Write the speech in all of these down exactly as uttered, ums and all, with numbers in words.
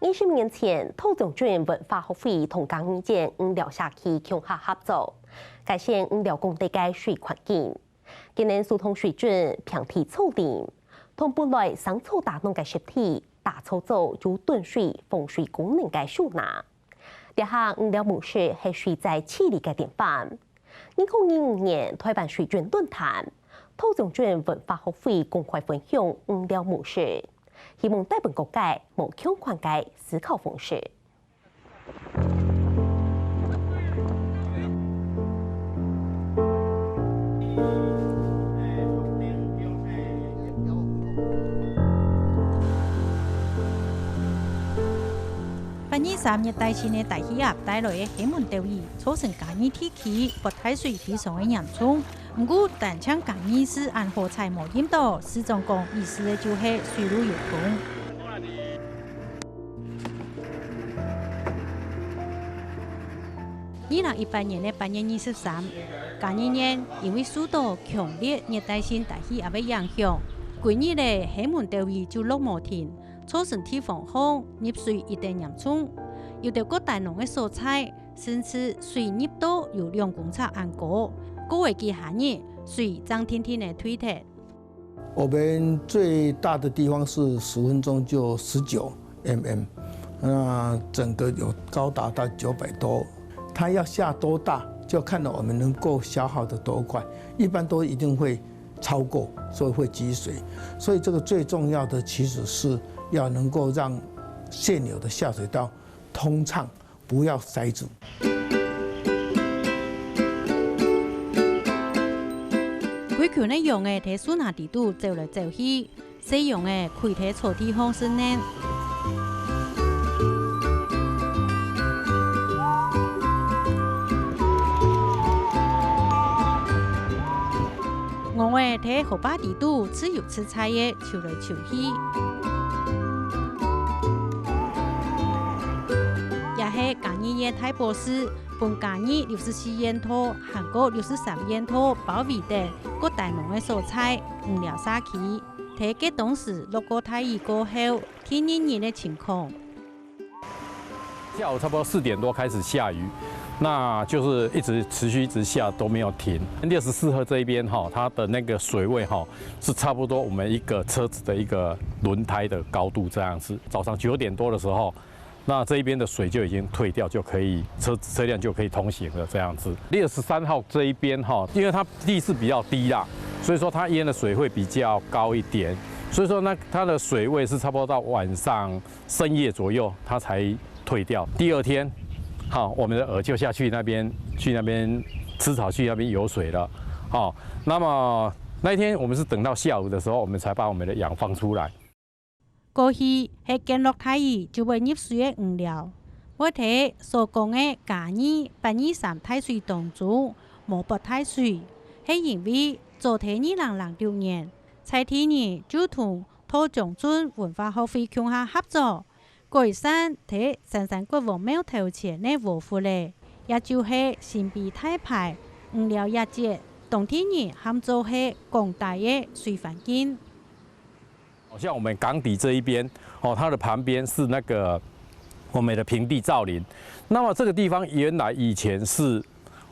二十年前，桃將軍文化學會同嘉義縣五寮社區共下合作，改善五寮公地个水環境。今年疏通水圳、平地造林，同本來生草打農个濕地，打造做有囤水、防水功能个收納。這下五寮模式係水災治理个典範。二零二五年臺灣水圳論壇，桃將軍文化學會公開分享五寮模式，希望帶分各界無共款个思考方式。 八二三熱帶性个大氣壓帶來个黑門兜雨，造成嘉義地區發大水非常个嚴重。毋過，單淨嘉義市恁好彩無淹到，市長講意思个就係水路有通。二零一八年个八月二十三，嘉義縣因為受到強烈熱帶性大氣壓个影響，幾日个黑門兜雨就落無停。 造成地方項入水一等嚴重，有兜各大農个所在，甚至水入到有兩公尺恁高，過个幾下日，水正定定个退忒。我們最大的地方是十分鐘就十九mm，那整個有高達到九百多。它要下多大，就看到我們能夠消耗的多快，一般都一定會超過，所以會積水。所以這個最重要的其實是要能夠讓現有的下水道通暢，不要塞住。歸群个羊仔在樹林底肚走來走去， 細羊仔跪在草地項食奶。鵝仔在河壩底肚自由自在个泅來泅去。也係嘉義縣大寶寺，分嘉義六十四縣道還過六十三縣道包圍等各大農个所在，五寮社區。 在該當時落過大雨過後，第二日个情況。下午差不多四點多開始下雨，那就是一直持續一直下都沒有停。六十四號這一邊哈，它的那個水位哈是差不多我們一個車子的一個輪胎的高度這樣子。早上九點多的時候， 那這一邊的水就已經退掉，就可以車，車輛就可以通行了這樣子。六十三號這一邊哈，因為它地勢比較低啦，所以說它淹的水會比較高一點，所以說那它的水位是差不多到晚上深夜左右它才退掉。第二天，好，我們的鵝就下去那邊，去那邊吃草，去那邊游水了。好，那麼那一天我們是等到下午的時候，我們才把我們的羊放出來。 過去係見落大雨就會入水个五寮，會在所講个嘉義八二三大水當中無發大水，係因為早在二零零六年，在地人就同桃將軍文化學會共下合作，改善在三山國王廟頭前个禾窟仔，也就係新埤大排五寮一節，當地人喊做係廣大个水環境。 像我們港底這一邊，哦，它的旁邊是那個我們的平地造林。那麼這個地方原來以前是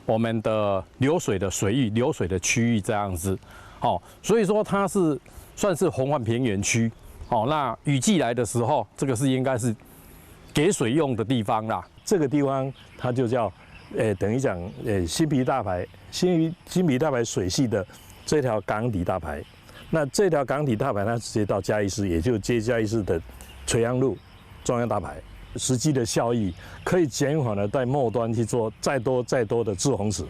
我們的流水的水域、流水的區域這樣子，哦，所以說它是算是洪患平原區，哦，那雨季來的時候，這個是應該是給水用的地方啦。這個地方它就叫，呃，等於講，呃，新埤大排，新埤，新埤大排水系的這條港底大排。 那這條港底大排它直接到嘉義市，也就接嘉義市的垂楊路、中央大排。實際的效益可以減緩了在末端去做再多再多的滯洪池。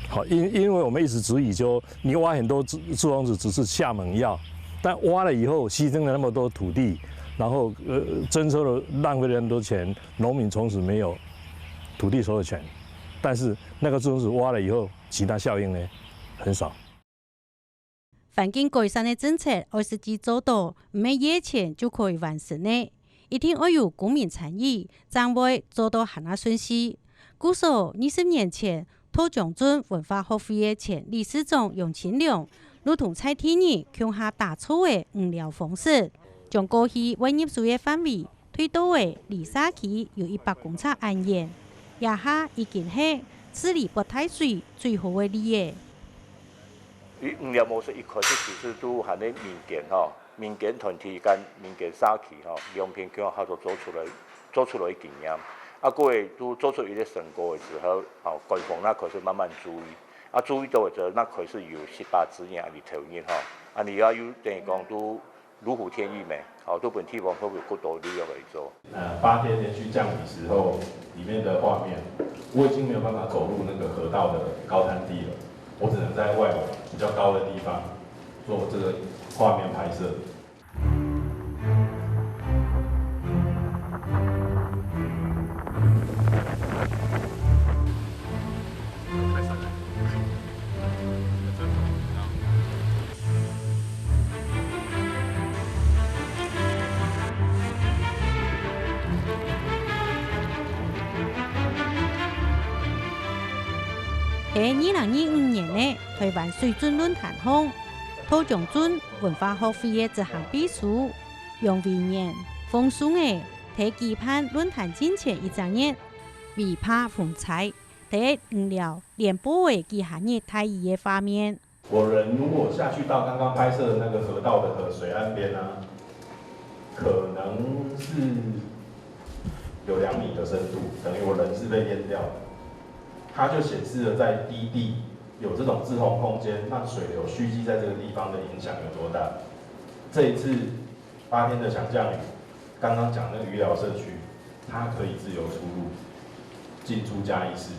好，因，因為我們一直質疑就，你挖很多滯，滯洪池只是下猛藥，但挖了以後犧牲了那麼多土地，然後，呃，徵收了，浪費了那麼多錢，農民從此沒有土地所有權。但是那個滯洪池挖了以後，其他效應呢，很少。 環境改善个政策愛實際做到，毋係以前就可以完成个，一定愛有公民參與，正會做到還較順序。故所，二十年前，桃將軍文化學會个前理事長楊清良，就同在地人共下打造个五寮方式，將過去會入水个範圍對到个離社區有一百公尺恁遠，這下已經係治理發大水最好个例仔。魚，魚寮模式一開始其實都還在民間吼，民間團體跟民間社區吼，兩片共下合作做出來，做出來个經驗。啊，過後都做出一個成果个時候，吼，官方那開始慢慢注意。啊，注意到个時候，那開始有十八支影來投入吼。啊，你要有等於講都如虎添翼咩，吼，都分地方會有更多力量來做。呃，八天連續降雨時候，裡面的畫面，我已經沒有辦法走入那個河道的高灘地了，我只能在外圍比較高的地方做這個畫面拍攝。在二零二五年个台灣水圳論壇項，桃江圳文化學會个執行秘書楊維年、馮松仔在舉辦論壇進前一隻月，為怕風災，在魚寮連報仔幾下日大雨个畫面。 我人如果下去到剛剛拍攝的那個河道的河水岸邊啊，可能是有兩米的深度，等於我人是被淹掉的。它就顯示了在低地有這種滯洪空間，讓水流蓄積在這個地方的影響有多大。這一次八天的強降雨，剛剛講那個魚寮社區，它可以自由出入，進出嘉義市，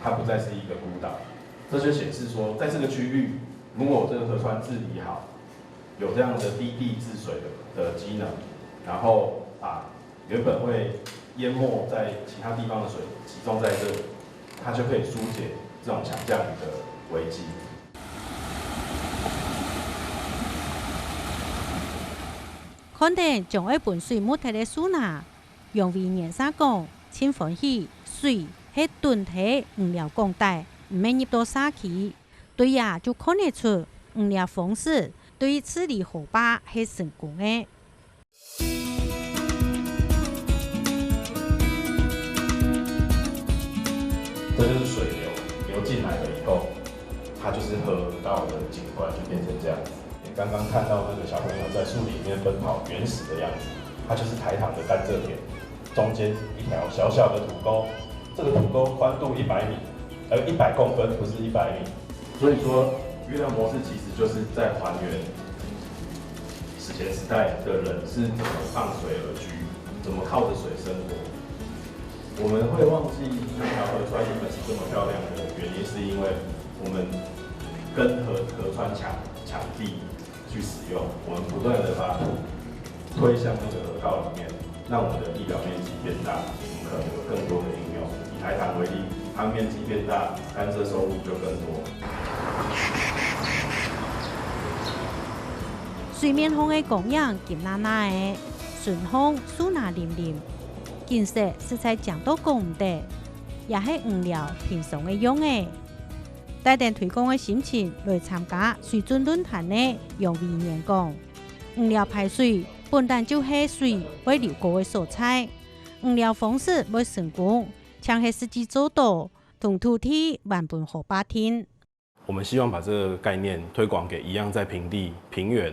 它不再是一個孤島。這就顯示說，在這個區域，如果這個河川治理好，有這樣的低地治水的，的機能，然後把原本會淹沒在其他地方的水集中在這裡，它就可以疏解這種強降雨的危機。 看等將愛分水沒忒个樹林，楊維年儕講盡歡喜，水係躪在魚寮港底，毋係入到社區。對這就看得出，魚寮方式對治理河壩係成功个。 這就是水流流進來了以後，它就是河道的景觀就變成這樣子。你剛剛看到那個小朋友在樹林裡面奔跑原始的樣子，它就是台糖的甘蔗田，中間一條小小的土溝，這個土溝寬度一百米，呃，一百公分，不是一百米。所以說，月亮模式其實就是在還原史前時代的人是怎麼傍水而居，怎麼靠著水生活。我們會忘記那條河川原本是這麼漂亮的原因，是因為我們跟河，河川搶，搶地去使用，我們不斷地把土推向那個河道裡面，讓我們的地表面積變大，我們可能有更多的應用。以海胆為例，它面積變大，甘蔗收入就更多。水面項个光影金娜娜个，脣項樹林林林，景色實在靚到講毋得，也係魚寮平常个樣仔。帶等推廣个心情來參加水圳論壇个楊維年講，魚寮排水本來就係水會流過个所在，魚寮方式會成功，淨係實際做到同土地還分河壩定。 我們希望把這個概念推廣給一樣在平地、平原，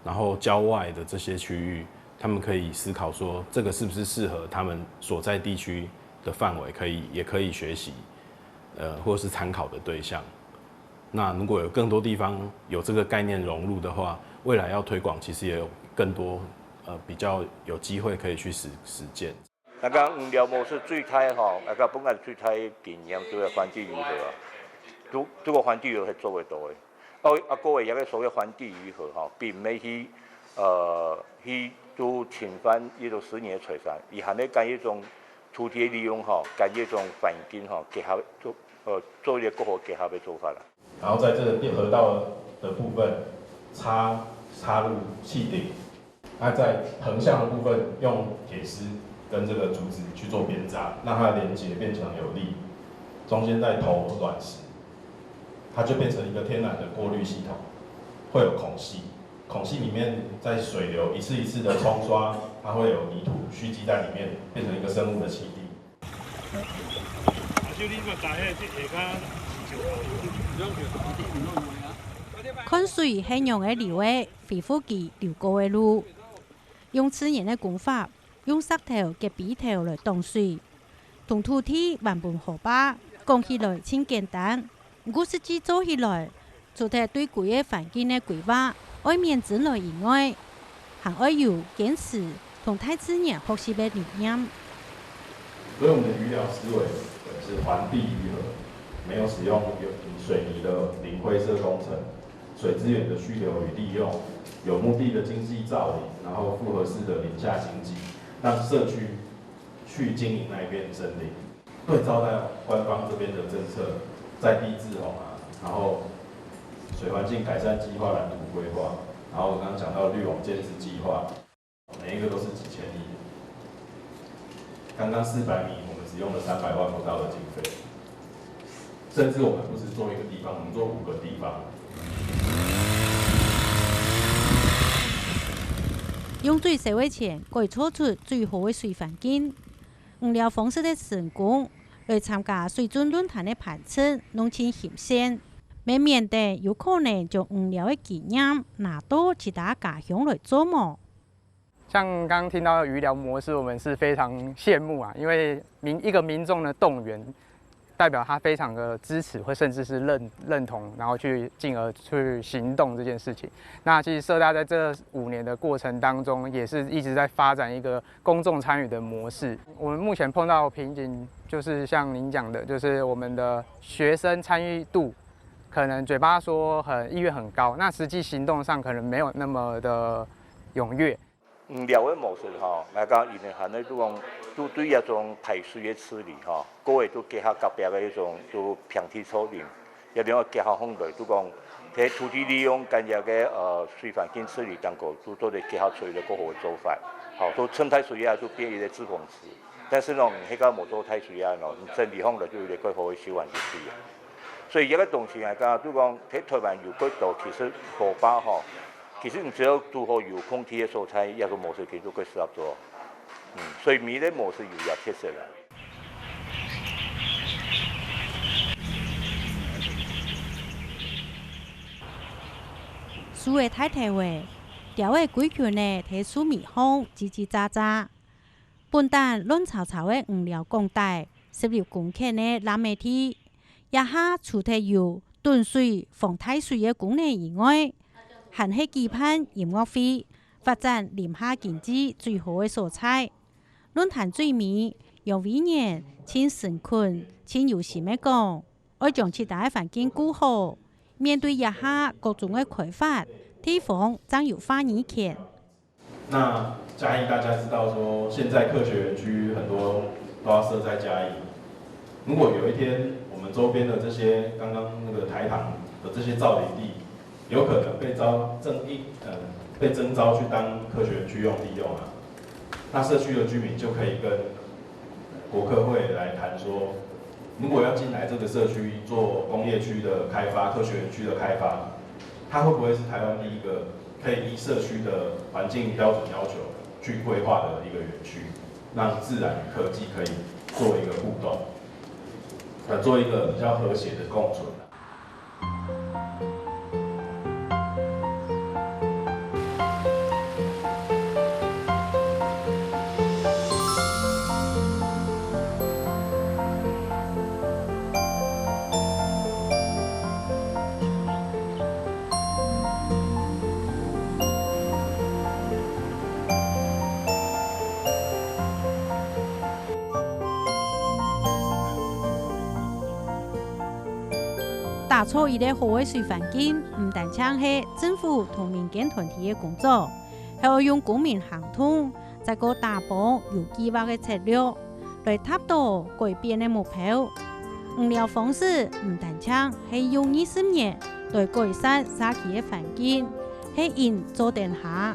然後郊外的這些區域，他們可以思考說，這個是不是適合他們所在地區的範圍，可以，也可以學習，呃，或是參考的對象。那如果有更多地方有這個概念融入的話，未來要推廣，其實也有更多，呃，比較有機會可以去實，實踐。 大家魚寮模式最大吼，大家本來最大个經驗就係反地魚河啊。這，這個反地魚河係做得到个。哦，啊，各位，這個所謂反地魚河吼，並毋係去，呃，去做侵犯一種私人个財產，而係咧跟一種土地利用吼，跟一種環境吼結合做，呃，做一個較好結合个做法啦。然後在這個河道的部分插，插入氣頂，那在橫向的部分用鐵絲跟這個竹子去做編扎，讓它的連結變成有力，中間再投卵石，它就變成一個天然的過濾系統，會有孔隙，孔隙裡面在水流一次一次的沖刷，它会有泥土蓄积在里面，变成一个生物的栖地。看水係仰仔流个，恢復佢流過个路。用自然个工法，用石頭結埤頭來擋水，同土地還分河壩，講起來盡簡單，毋過實際做起來， 除忒對歸个環境个規劃愛面子來以外，還愛有堅持同大自然學習个理念。所以我们的鱼寮思维是还地于河，没有使用有水泥的零灰色工程，水资源的蓄留与利用，有目的的经济造林，然后复合式的林下经济，让社区去经营那一片森林。 对照到官方这边的政策，在地志宏啊，然后水环境改善计划蓝图规划，然后我刚刚讲到绿网建设计划，每一个都是几千亿。刚刚四百米，我们只用了三百万不到的经费，甚至我们不是做一个地方，我们做五个地方。用最少个钱改造出最好个水环境， 魚寮方式个成功，來參加水圳論壇个朋友攏盡欣羨，也面頂有可能將魚寮个經驗拿到其他家鄉來做無？像剛剛聽到魚寮模式，我們是非常羨慕啊，因為民一個民眾的動員，代表他非常的支持，或甚至是認認同，然後去進而去行動這件事情。那其實社大在這五年的過程當中，也是一直在發展一個 公眾參與的模式。我們目前碰到瓶頸，就是像您講的，就是我們的學生參與度可能嘴巴說很意願很高，那實際行動上可能沒有那麼的踴躍。魚寮个模式吼，來講，因為還係都講都對這種排水个處理吼，各位都結合隔壁个一種都平地草林，也另外結合起來，都講在土地利用跟這个呃水環境處理當中，都做得結合出一個較好个做法。好，都生態水啊，都變一個志宏 但是呢，你該个無做大水啊，喏，你整理好了就有一個好个水環境去啊。所以這个東西來講，就講在台灣有幾多，其實河壩吼，其實你只要堵好有空地个所在，這个模式其實就適合做。嗯，所以每个模式有這特色啦。樹仔大條仔，鳥仔歸群仔在樹尾項吱吱喳喳。 本旦亂糟糟个魚寮港底，十六公頃个爛尾地，這下除忒有囤水、防大水个功能以外，還係舉辦音樂會、發展林下經濟最好个所在。論壇最尾，楊委員盡誠懇、盡有心个講，愛將其他个環境顧好，面對這下各種个開發，地方正有話語權。 那嘉義大家知道說，現在科學園區很多都要設在嘉義。如果有一天我們周邊的這些剛剛那個台糖的這些造林地，有可能被招徵一呃被徵召去當科學園區用地用啊，那社區的居民就可以跟國科會來談說，如果要進來這個社區做工業區的開發、科學園區的開發，它會不會是台灣第一個 可以依社區的環境標準要求去規劃的一個園區，讓自然與科技可以做一個互動，呃，做一個比較和諧的共存。 打造一個好个水環境，毋單淨係政府同民間團體个工作，還愛用公民行動，再過打幫有計畫个策略，來達到改變个目標。魚寮方式毋單淨係用二十年來改善社區个環境，係因做等下，